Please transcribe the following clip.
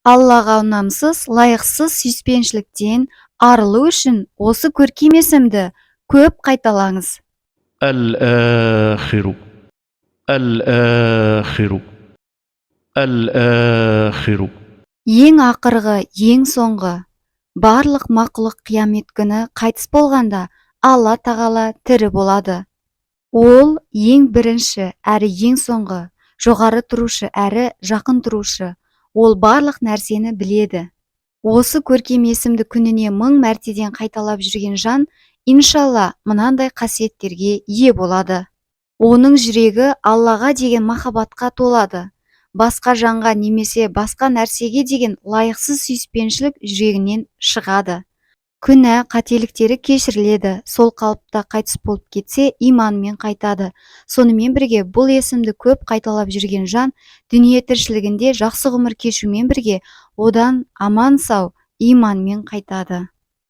Аллаға ұнамсыз, лайықсыз сүйіспеншіліктен арылу үшін осы көркем есімді көп қайталаңыз. الآخر، الآخر، الآخر. Ең ақырғы, ең соңғы. Барлық мақұлық қиямет күні қайтыс болғанда, Алла Тағала тірі болады. Ол ең бірінші әрі ең соңғы, жоғары тұрушы әрі жақын тұрушы. Ол барлық нәрсені біледі. Осы көркем есімді күніне 1000 мәртеден қайталап жүрген жан, иншалла, мынандай қасиеттерге ие болады. Оның жүрегі Аллаға деген махаббатқа толады. Басқа жанға немесе басқа нәрсеге деген лайықсыз сүйіспеншілік жүрегінен шығады. Күнә, қателіктері кешіріледі. Сол қалыпта қайтыс болып кетсе, иманымен қайтады. Сонымен бірге бұл есімді көп қайталап жүрген жан дүние тіршілігінде жақсы ғұмыр кешумен бірге одан аман сау иманмен қайтады.